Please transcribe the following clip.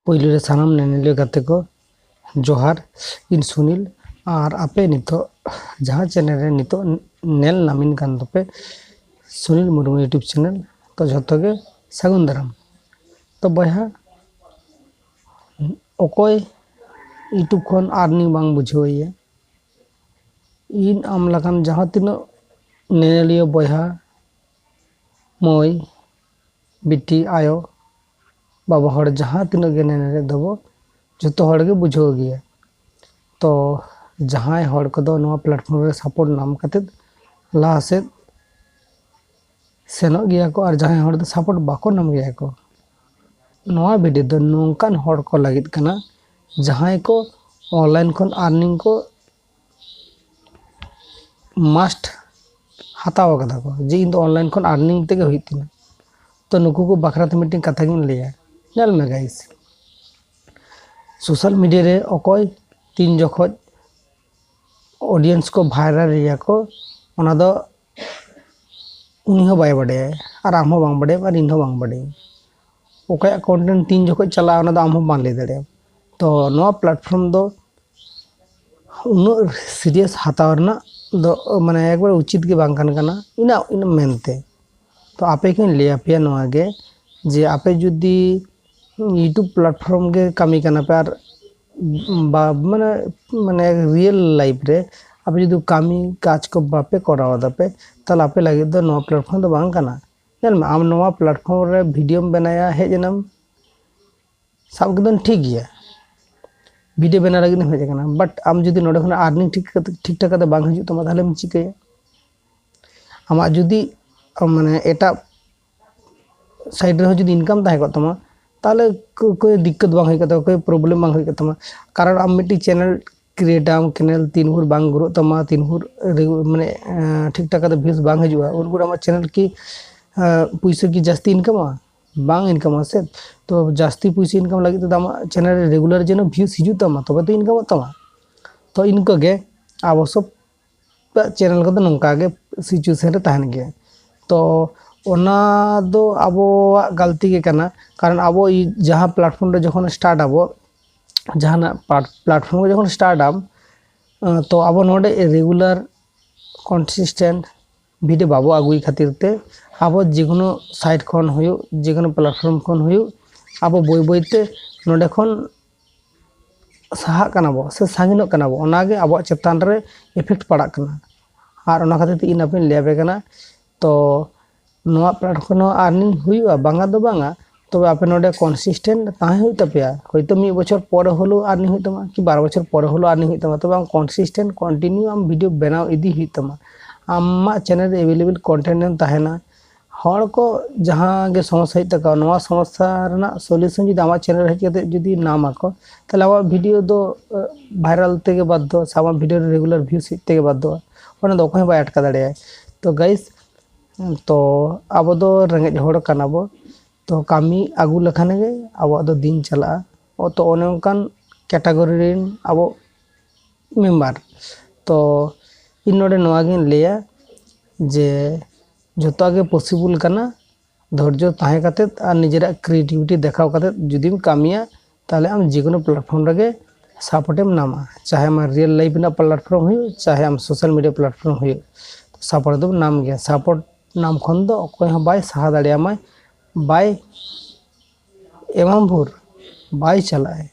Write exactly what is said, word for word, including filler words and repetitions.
ᱯᱳᱭᱞᱳ ᱨᱮ ᱥᱟᱱᱟᱢ ᱧᱮᱧᱮᱞᱤᱭᱟᱹ ᱜᱟᱛᱮ ᱠᱚ ᱡᱚᱦᱟᱨ, ᱤᱧ ᱥᱩᱱᱤᱞ᱾ ᱟᱨ ᱟᱯᱮ ᱱᱤᱛᱚᱜ ᱡᱟᱦᱟᱸ ᱪᱮᱱᱮᱞ ᱨᱮ ᱱᱤᱛᱚᱜ ᱧᱮᱞ ᱧᱟᱢᱤᱱ ᱠᱟᱱ ᱛᱟᱯᱮ, ᱥᱩᱱᱤᱞ ᱢᱩᱨᱢᱩ YouTube ᱪᱮᱱᱮᱞ, ᱛᱚ ᱡᱷᱚᱛᱚ ᱜᱮ ᱥᱟᱹᱜᱩᱱ ᱫᱟᱨᱟᱢ᱾ ᱛᱚ ᱵᱚᱭᱦᱟ, ᱚᱠᱚᱭ YouTube ᱠᱷᱚᱱ ᱟᱨᱱᱤᱝ ᱵᱟᱝ ᱵᱩᱡᱷᱟᱹᱣ ᱮᱭᱟ, ᱤᱧ ᱟᱢ ᱞᱮᱠᱟᱱ ᱡᱟᱦᱟᱸ ᱛᱤᱱᱟᱹᱜ ᱧᱮᱧᱮᱞᱤᱭᱟᱹ ᱵᱚᱭᱦᱟ, ᱢᱟᱹᱭ, ᱵᱤᱴᱤ, ᱟᱭᱳ, ᱵᱟᱵᱟ ᱦᱚᱲ ᱡᱟᱦᱟᱸ ᱛᱤᱱᱟᱹᱜ ᱜᱮ ᱧᱮᱧᱮᱞᱮᱫ ᱫᱚᱵᱚ, ᱡᱚᱛᱚ ᱦᱚᱲ ᱜᱮ ᱵᱩᱡᱷᱟᱹᱣ ᱜᱮᱭᱟ᱾ ᱛᱚ ᱡᱟᱦᱟᱸᱭ ᱦᱚᱲ ᱠᱚᱫᱚ ᱱᱚᱣᱟ platform ᱨᱮ support ᱧᱟᱢ ᱠᱟᱛᱮᱫ ᱞᱟᱦᱟ ᱥᱮᱫ ᱥᱮᱱᱚᱜ ᱜᱮᱭᱟ ᱠᱚ, ᱟᱨ ᱡᱟᱦᱟᱸᱭ ᱦᱚᱲ ᱫᱚ support ᱵᱟᱠᱚ ᱧᱟᱢ ᱜᱮᱭᱟ ᱠᱚ, ᱱᱚᱣᱟ video ᱫᱚ ᱱᱚᱝᱠᱟᱱ ᱦᱚᱲ ᱠᱚ ᱞᱟᱹᱜᱤᱫ ᱠᱟᱱᱟ, ᱡᱟᱦᱟᱸᱭ ᱠᱚ online ᱠᱷᱚᱱ earning ᱠᱚ must ᱦᱟᱛᱟᱣ ᱠᱟᱫᱟ ᱠᱚ, ᱡᱮ ᱤᱧ ᱫᱚ online ᱠᱷᱚᱱ earning ᱛᱮᱜᱮ ᱦᱩᱭᱩᱜ ᱛᱤᱧᱟ᱾ ᱛᱚ ᱱᱩᱠᱩ ᱠᱚ ᱵᱟᱠᱷᱨᱟ ᱛᱮ ᱢᱤᱫᱴᱮᱱ ᱠᱟᱛᱷᱟ ᱜᱤᱧ ᱞᱟᱹᱭᱟ᱾ ᱧᱮᱞ ᱢᱮ guys, social media ᱨᱮ ᱚᱠᱚᱭ ᱛᱤᱱ ᱡᱚᱠᱷᱚᱡ audience ᱠᱚ viral ᱮᱭᱟ ᱠᱚ, ᱚᱱᱟ ᱫᱚ ᱩᱱᱤ ᱦᱚᱸ ᱵᱟᱭ ᱵᱟᱰᱟᱭᱟ, ᱟᱨ ᱟᱢ ᱦᱚᱸ ᱵᱟᱝ ᱵᱟᱰᱟᱭᱟᱢ, ᱟᱨ ᱤᱧ ᱦᱚᱸ ᱵᱟᱝ ᱵᱟᱰᱟᱭᱟᱹᱧ᱾ ᱚᱠᱚᱭᱟᱜ content ᱛᱤᱱ ᱡᱚᱠᱷᱚᱡ ᱪᱟᱞᱟᱜᱼᱟ, ᱚᱱᱟ ᱫᱚ ᱟᱢ ᱦᱚᱸ ᱵᱟᱢ ᱞᱟᱹᱭ ᱫᱟᱲᱮᱭᱟᱜᱼᱟ᱾ ᱛᱚ ᱱᱚᱣᱟ platform ᱫᱚ ᱩᱱᱟᱹᱜ serious ᱦᱟᱛᱟᱣ ᱨᱮᱱᱟᱜ ᱫᱚ ᱢᱟᱱᱮ ᱮᱠᱵᱟᱨ ᱩᱪᱤᱛ ᱜᱮ ᱵᱟᱝ ᱠᱟᱱ ᱠᱟᱱᱟ ᱤᱧᱟᱹᱜ, ᱤᱧᱟᱹᱜ ᱢᱮᱱᱛᱮ᱾ ᱛᱚ ᱟᱯᱮ ᱠᱚᱧ ᱞᱟᱹᱭ ᱟᱯᱮᱭᱟ ᱱᱚᱣᱟ ᱜᱮ, ᱡᱮ ᱟᱯᱮ ᱡᱩᱫᱤ YouTube platform ᱜᱮ ᱠᱟᱹᱢᱤ ᱠᱟᱱᱟ ᱯᱮ, ᱟᱨ ᱵᱟ ᱢᱟᱱᱮ ᱢᱟᱱᱮ real life ᱨᱮ ᱟᱯᱮ ᱡᱩᱫᱤ ᱠᱟᱹᱢᱤ ᱠᱟᱡᱽ ᱠᱚ ᱵᱟᱯᱮ ᱠᱚᱨᱟᱣ ᱫᱟᱯᱮ, ᱛᱟᱦᱚᱞᱮ ᱟᱯᱮ ᱞᱟᱹᱜᱤᱫ ᱫᱚ ᱱᱚᱣᱟ platform ᱫᱚ ᱵᱟᱝ ᱠᱟᱱᱟ᱾ ᱧᱮᱞ ᱢᱮ, ᱟᱢ ᱱᱚᱣᱟ platform ᱨᱮ videoᱢ ᱵᱮᱱᱟᱭᱟ, ᱦᱮᱡ ᱮᱱᱟᱢ, ᱥᱟᱵ ᱠᱮᱫᱟᱢ ᱴᱷᱤᱠ ᱜᱮᱭᱟ, video ᱵᱮᱱᱟᱣ ᱞᱟᱹᱜᱤᱫ ᱮᱢ ᱦᱮᱡ ᱟᱠᱟᱱᱟ, but ᱟᱢ ᱡᱩᱫᱤ ᱱᱚᱰᱮ ᱠᱷᱚᱱᱟᱜ earning ᱴᱷᱤᱠ ᱠᱟᱛᱮ, ᱴᱷᱤᱠ ᱴᱷᱟᱠ ᱠᱟᱛᱮ ᱵᱟᱝ ᱦᱤᱡᱩᱜ ᱛᱟᱢᱟ, ᱛᱟᱦᱚᱞᱮᱢ ᱪᱤᱠᱟᱹᱭᱟ? ᱟᱢᱟᱜ ᱡᱩᱫᱤ ᱢᱟᱱᱮ ᱮᱴᱟᱜ side ᱨᱮᱦᱚᱸ ᱡᱩᱫᱤ income ᱛᱟᱦᱮᱸ ᱠᱚᱜ ᱛᱟᱢᱟ, ᱛᱟᱦᱚᱞᱮ ᱠᱚ-, ᱠᱳᱭ ᱫᱤᱠᱠᱟᱛ ᱵᱟᱝ ᱦᱩᱭ ᱠᱚᱜ ᱛᱟᱢᱟ, ᱠᱳᱭ problem ᱵᱟᱝ ᱦᱩᱭ ᱠᱚᱜ ᱛᱟᱢᱟ᱾ ᱠᱟᱨᱚᱱ ᱟᱢ ᱢᱤᱫᱴᱤᱡ channel create ᱟᱢ, channel ᱛᱤᱱ ᱵᱷᱳᱨ ᱵᱟᱝ growᱜ ᱛᱟᱢᱟ, ᱛᱤᱱ ᱵᱷᱳᱨ ᱨᱮ-, ᱢᱟᱱᱮ, ᱮᱸ, ᱴᱷᱤᱠ ᱴᱷᱟᱠ ᱠᱟᱛᱮ views ᱵᱟᱝ ᱦᱤᱡᱩᱜᱼᱟ, ᱩᱱ ᱵᱷᱳᱨ ᱟᱢᱟᱜ channel ᱠᱤ, ᱮᱸ, ᱯᱩᱭᱥᱟᱹ ᱠᱤ ᱡᱟᱹᱥᱛᱤ incomeᱚᱜᱼᱟ? ᱵᱟᱝ incomeᱚᱜᱼᱟ ᱥᱮ᱾ ᱛᱚ ᱡᱟᱹᱥᱛᱤ ᱯᱩᱭᱥᱟᱹ income ᱞᱟᱹᱜᱤᱫ ᱛᱮᱫᱚ ᱟᱢᱟᱜ channel ᱨᱮ regular ᱡᱮᱱᱚ views ᱦᱤᱡᱩᱜ ᱛᱟᱢᱟ, ᱛᱚᱵᱮ ᱛᱚ incomeᱚᱜ ᱛᱟᱢᱟ᱾ ᱛᱚ ᱤᱱᱠᱟᱹ ᱜᱮ ᱟᱵᱚ ᱥᱚᱵ channel ᱠᱚᱫᱚ ᱱᱚᱝᱠᱟ ᱜᱮ situation ᱨᱮ ᱛᱟᱦᱮᱱ ᱜᱮᱭᱟ᱾ ᱛᱚ ᱚᱱᱟ ᱫᱚ ᱟᱵᱚᱣᱟᱜ ᱜᱟᱹᱞᱛᱤ ᱜᱮ ᱠᱟᱱᱟ᱾ ᱠᱟᱨᱚᱱ ᱟᱵᱚ ᱡᱟᱦᱟᱸ platform ᱨᱮ ᱡᱚᱠᱷᱚᱱ start ᱟᱵᱚ, ᱡᱟᱦᱟᱱᱟᱜ platform ᱨᱮ ᱡᱚᱠᱷᱚᱱ start ᱟᱢ, ᱛᱚ ᱟᱵᱚ ᱱᱚᱰᱮ regular consistent video ᱵᱟᱵᱚ ᱟᱹᱜᱩᱭ ᱠᱷᱟᱹᱛᱤᱨ ᱛᱮ ᱟᱵᱚ ᱡᱮᱠᱳᱱᱳ site ᱠᱷᱚᱱ ᱦᱩᱭᱩᱜ, ᱡᱮᱠᱳᱱᱳ platform ᱠᱷᱚᱱ ᱦᱩᱭᱩᱜ, ᱟᱵᱚ ᱵᱟᱹᱭ ᱵᱟᱹᱭ ᱛᱮ ᱱᱚᱰᱮ ᱠᱷᱚᱱ ᱥᱟᱦᱟᱜ ᱠᱟᱱᱟ ᱵᱚ ᱥᱮ ᱥᱟᱺᱜᱤᱧᱚᱜ ᱠᱟᱱᱟ ᱵᱚ, ᱚᱱᱟᱜᱮ ᱟᱵᱚᱣᱟᱜ ᱪᱮᱛᱟᱱ ᱨᱮ effect ᱯᱟᱲᱟᱜ ᱠᱟᱱᱟ᱾ ᱟᱨ ᱚᱱᱟ ᱠᱷᱟᱹᱛᱤᱨ ᱛᱮ ᱤᱧ ᱟᱯᱮᱧ ᱞᱟᱹᱭ ᱟᱯᱮ ᱠᱟᱱᱟ᱾ ᱛᱚ ᱱᱚᱣᱟ platform ᱠᱷᱚᱱ ᱦᱚᱸ earning ᱦᱩᱭᱩᱜᱼᱟ, ᱵᱟᱝᱟ ᱫᱚ ᱵᱟᱝᱟ, ᱛᱚᱵᱮ ᱟᱯᱮ ᱱᱚᱰᱮ consistent ᱛᱟᱦᱮᱸ ᱦᱩᱭᱩᱜ ᱛᱟᱯᱮᱭᱟ᱾ ᱦᱚᱭᱛᱳ ᱢᱤᱫ ᱵᱚᱪᱷᱚᱨ ᱯᱚᱨᱮ ᱦᱚᱞᱳ earning ᱦᱩᱭᱩᱜ ᱛᱟᱢᱟ, ᱠᱤ ᱵᱟᱨ ᱵᱚᱪᱷᱚᱨ ᱯᱚᱨᱮ ᱦᱚᱞᱳ earning ᱦᱩᱭᱩᱜ ᱛᱟᱢᱟ, ᱛᱚᱵᱮ ᱟᱢ consistent continue ᱟᱢ video ᱵᱮᱱᱟᱣ ᱤᱫᱤ ᱦᱩᱭᱩᱜ ᱛᱟᱢᱟ᱾ ᱟᱢᱟᱜ channel ᱨᱮ available content ᱮᱢ ᱛᱟᱦᱮᱱᱟ, ᱦᱚᱲ ᱠᱚ ᱡᱟᱦᱟᱸ ᱜᱮ ᱥᱚᱢᱚᱥᱥᱟ ᱦᱩᱭᱩᱜ ᱛᱟᱠᱚᱣᱟ, ᱱᱚᱣᱟ ᱥᱚᱢᱚᱥᱥᱟ ᱨᱮᱱᱟᱜ solution ᱡᱩᱫᱤ ᱟᱢᱟᱜ channel ᱨᱮ ᱦᱮᱡ ᱠᱟᱛᱮ ᱡᱩᱫᱤ ᱧᱟᱢ ᱟᱠᱚ, ᱛᱟᱦᱚᱞᱮ ᱟᱢᱟᱜ video ᱫᱚ viral ᱛᱮᱜᱮ ᱵᱟᱫᱽᱫᱷᱚ, ᱥᱮ ᱟᱢᱟᱜ video ᱨᱮ regular views ᱦᱮᱡ ᱛᱮᱜᱮ ᱵᱟᱫᱽᱫᱷᱚ᱾ ᱚᱱᱟ ᱫᱚ ᱚᱠᱚᱭ ᱦᱚᱸ ᱵᱟᱭ ᱟᱴᱠᱟ ᱫᱟᱲᱮᱭᱟᱜᱼᱟ᱾ ᱛᱚ guys, ᱛᱚ ᱟᱵᱚ ᱫᱚ ᱨᱮᱸᱜᱮᱡ ᱦᱚᱲ ᱠᱟᱱᱟ ᱵᱚ, ᱛᱚ ᱠᱟᱹᱢᱤ ᱟᱹᱜᱩ ᱞᱮᱠᱷᱟᱱ ᱜᱮ ᱟᱵᱚᱣᱟᱜ ᱫᱚ ᱫᱤᱱ ᱪᱟᱞᱟᱜᱼᱟ᱾ ᱚ, ᱛᱚ ᱚᱱᱮ ᱚᱱᱠᱟᱱ category ᱨᱮᱱ ᱟᱵᱚ member᱾ ᱛᱚ ᱤᱧ ᱱᱚᱰᱮ ᱱᱚᱣᱟ ᱜᱤᱧ ᱞᱟᱹᱭᱟ ᱡᱮ ᱡᱚᱛᱚᱣᱟᱜ ᱜᱮ possible ᱠᱟᱱᱟ, ᱫᱷᱳᱨᱡᱚ ᱛᱟᱦᱮᱸ ᱠᱟᱛᱮᱫ ᱟᱨ ᱱᱤᱡᱮᱨᱟᱜ creativity ᱫᱮᱠᱷᱟᱣ ᱠᱟᱛᱮᱫ ᱡᱩᱫᱤᱢ ᱠᱟᱹᱢᱤᱭᱟ, ᱛᱟᱦᱚᱞᱮ ᱟᱢ ᱡᱮᱠᱳᱱᱳ platform ᱨᱮᱜᱮ support ᱮᱢ ᱧᱟᱢᱟ, ᱪᱟᱦᱮ ᱟᱢᱟᱜ real life ᱨᱮᱱᱟᱜ platform ᱦᱩᱭᱩᱜ, ᱪᱟᱦᱮ ᱟᱢ social media platform ᱦᱩᱭᱩᱜ, support ᱫᱚᱢ ᱧᱟᱢ ᱜᱮᱭᱟ᱾ Support ᱧᱟᱢ ᱠᱷᱚᱱ ᱫᱚ ᱚᱠᱚᱭ ᱦᱚᱸ ᱵᱟᱭ ᱥᱟᱦᱟ ᱫᱟᱲᱮᱭᱟᱢᱟᱭ, ᱵᱟᱭ ᱮᱢᱟᱢ ᱵᱷᱳᱨ ᱵᱟᱭ ᱪᱟᱞᱟᱜᱼᱟᱭ᱾